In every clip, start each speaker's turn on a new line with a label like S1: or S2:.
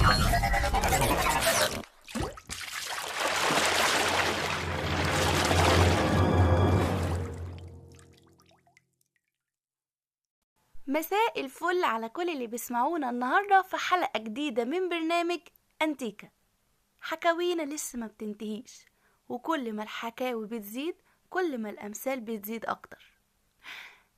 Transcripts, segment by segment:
S1: مساء الفل على كل اللي بيسمعونا النهاردة في حلقة جديدة من برنامج أنتيكا. حكاوينا لسه ما بتنتهيش، وكل ما الحكاوي بتزيد كل ما الأمثال بتزيد أكتر.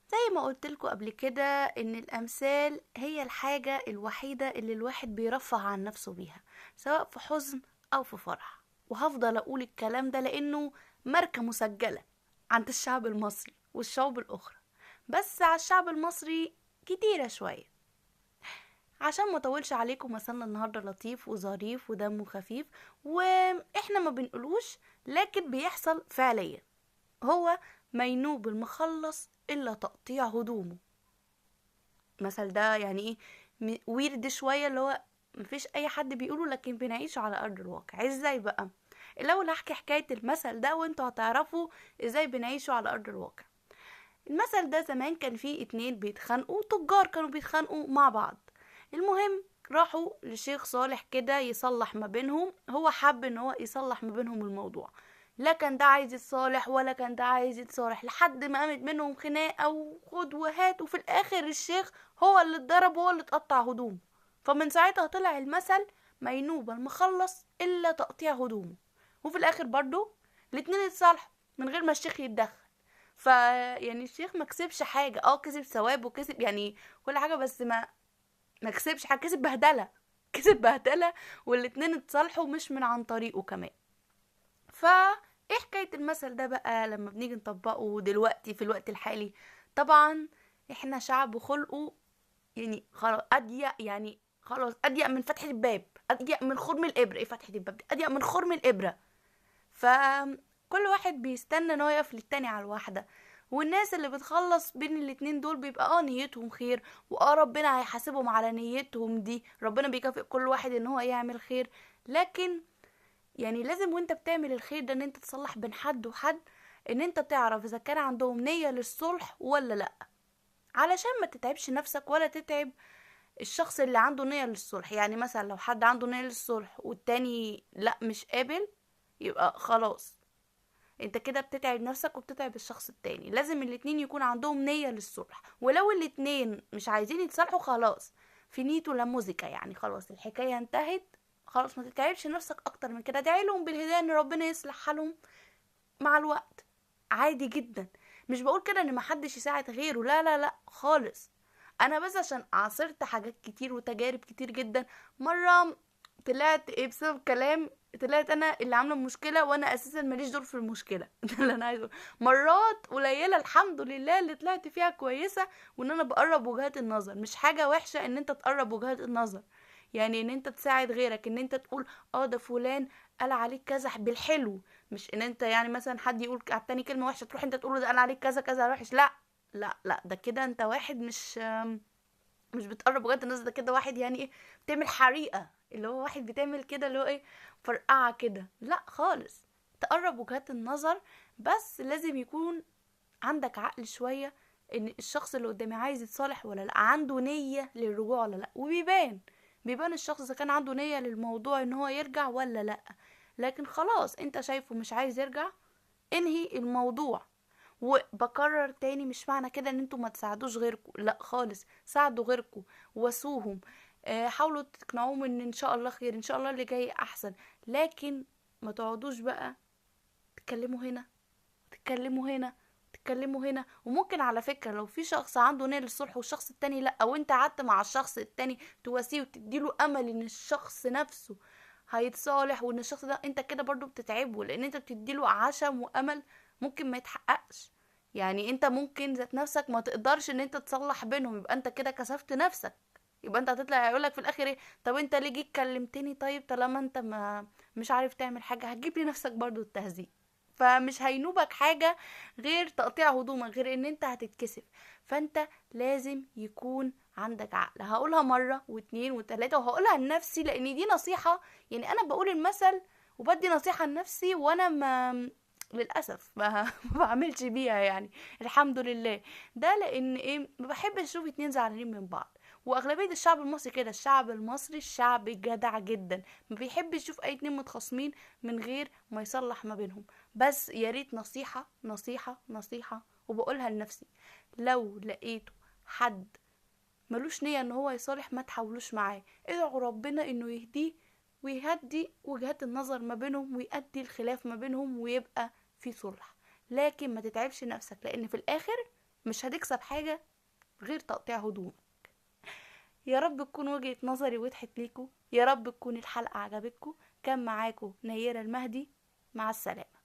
S1: زي ما قلت لكم قبل كده إن الأمثال هي الحاجة الوحيدة اللي الواحد بيرفه عن نفسه بيها، سواء في حزن أو في فرح. وهفضل أقول الكلام ده لأنه ماركة مسجلة عند الشعب المصري والشعوب الأخرى، بس على الشعب المصري كتيرة شوية. عشان ما اطولش عليكم، مثلنا النهاردة لطيف وظريف ودمه خفيف، واحنا ما بنقولوش لكن بيحصل فعليا. هو ما ينوب المخلص الا تقطيع هدومه. مثل ده يعني ايه، ويرد شوية، اللي هو مفيش اي حد بيقوله لكن بنعيشه على ارض الواقع. ازاي بقى؟ الاول هحكي حكاية المثل ده وانتوا هتعرفوا ازاي بنعيشه على ارض الواقع. المثل ده زمان كان فيه 2 بيتخانقوا، تجار كانوا بيتخانقوا مع بعض. المهم راحوا لشيخ صالح كده يصلح ما بينهم. هو حب ان هو يصلح ما بينهم الموضوع، لا كان ده عايز يتصالح ولا كان ده عايز يتصالح، لحد ما قامت منهم خناقه وخد وهات، وفي الاخر الشيخ هو اللي اتضرب وهو اللي اتقطع هدومه. فمن ساعتها طلع المثل ما ينوب المخلص الا تقطيع هدومه. وفي الاخر برضو الاتنين اتصالحوا من غير ما الشيخ يتدخل. فيعني الشيخ ما كسبش حاجة، كسب ثواب وكسب يعني كل حاجة، بس ما كسبش حاجة، كسب بهدله، كسب بهدله، والاتنين اتصالحوا مش من عن طريقه كمان. فا ايه حكاية المثل ده بقى لما بنيجي نطبقه دلوقتي في الوقت الحالي؟ طبعا احنا شعب خلقه يعني خلاص اضيق، يعني خلاص اضيق من فتحه الباب، اضيق من خرم الابره. ايه فتحه الباب دي؟ اضيق من خرم الابره. فكل واحد بيستنى ان هو يقف للتاني على الواحدة، والناس اللي بتخلص بين الاتنين دول بيبقى نيتهم خير، ربنا هيحاسبهم على نيتهم دي، ربنا بيكافئ كل واحد ان هو يعمل خير. لكن يعني لازم وانت بتعمل الخير ده ان انت تصلح بين حد وحد، ان انت تعرف اذا كان عندهم نية للصلح ولا لا، علشان ما تتعبش نفسك ولا تتعب الشخص اللي عنده نية للصلح. يعني مثلا لو حد عنده نية للصلح والتاني لا مش قابل، يبقى خلاص انت كده بتتعب نفسك وبتتعب الشخص التاني. لازم الاتنين يكون عندهم نية للصلح، ولو الاتنين مش عايزين يتصالحوا خلاص finito la musica، يعني خلاص الحكاية انتهت، خلاص ما تتعبش نفسك اكتر من كده. ادعي لهم بالهداية ان ربنا يصلح حالهم مع الوقت، عادي جدا. مش بقول كده ان ما حدش يساعد غيره، لا لا لا خالص. انا بس عشان عاصرت حاجات كتير وتجارب كتير جدا. مرة طلعت ايه بسبب كلام، طلعت انا اللي عامله المشكلة وانا اساسا ماليش دور في المشكلة. ده اللي انا عايزه. مرات قليله الحمد لله اللي طلعت فيها كويسة، وان انا بقرب وجهات النظر. مش حاجة وحشة ان انت تقرب وجهات النظر، يعني ان انت تساعد غيرك، ان انت تقول ده فلان قال عليك كذا بالحلو، مش ان انت يعني مثلا حد يقول على التاني كلمة وحشة تروح انت تقول له ده قال عليك كذا كذا وحش. لا لا لا، ده كده انت واحد مش بتقرب وجهات النظر، ده كده واحد يعني ايه بتعمل حريقة، اللي هو واحد بتعمل كده اللي هو ايه فرقعه كده. لا خالص، تقرب وجهات النظر، بس لازم يكون عندك عقل شوية ان الشخص اللي قدامي عايز يتصالح ولا لا، عنده نيه للرجوع ولا لا. وبيبان الشخص اذا كان عنده نيه للموضوع ان هو يرجع ولا لا. لكن خلاص انت شايفه مش عايز يرجع، انهي الموضوع. وبكرر تاني، مش معنى كده ان انتوا ما تساعدوش غيركم، لا خالص، ساعدوا غيركم، واسوهم، حاولوا تقنعوهم ان شاء الله خير، ان شاء الله اللي جاي احسن. لكن ما تقعدوش بقى تتكلموا هنا تتكلموا هنا تتكلموا هنا. وممكن على فكرة لو في شخص عنده نية للصلح والشخص التاني لا، وانت قعدت مع الشخص التاني تواسيه وتديله امل ان الشخص نفسه هيتصالح وان الشخص ده، انت كده برضو بتتعبه، لان انت بتديله عشم وامل ممكن ما يتحققش. يعني انت ممكن ذات نفسك ما تقدرش ان انت تصلح بينهم، يبقى انت كده كسفت نفسك، يبقى انت هتطلع يقولك في الاخر ايه، طب انت ليه جيت كلمتني؟ طيب طالما انت ما مش عارف تعمل حاجة هتجيب لي نفسك برضو التهزيق. فمش هينوبك حاجة غير تقطيع هدومك، غير ان انت هتتكسف. فانت لازم يكون عندك عقل. هقولها مرة واتنين وتلاتة، وهقولها لنفسي لان دي نصيحة. يعني انا بقول المثل وبدي نصيحة لنفسي وانا ما للأسف ما بعملش بيها، يعني الحمد لله. ده لان ايه، ما بحبش اشوف اتنين زعلانين من بعض، واغلبيه الشعب المصري كده. الشعب المصري الشعب جدع جدا، ما بيحبش يشوف اي اتنين متخاصمين من غير ما يصلح ما بينهم. بس يا ريت نصيحة نصيحة نصيحة، وبقولها لنفسي، لو لقيتوا حد ملوش نية ان هو يصالح ما تحاولوش معاه، ادعوا ربنا انه يهديه ويهدي وجهات النظر ما بينهم ويؤدي الخلاف ما بينهم ويبقى في صلح. لكن ما تتعبش نفسك، لان في الاخر مش هتكسب حاجة غير تقطيع هدومك. يا رب تكون وجهة نظري وضحت ليكم، يا رب تكون الحلقة عجبتكم. كان معاكم نيرة المهدي، مع السلامة.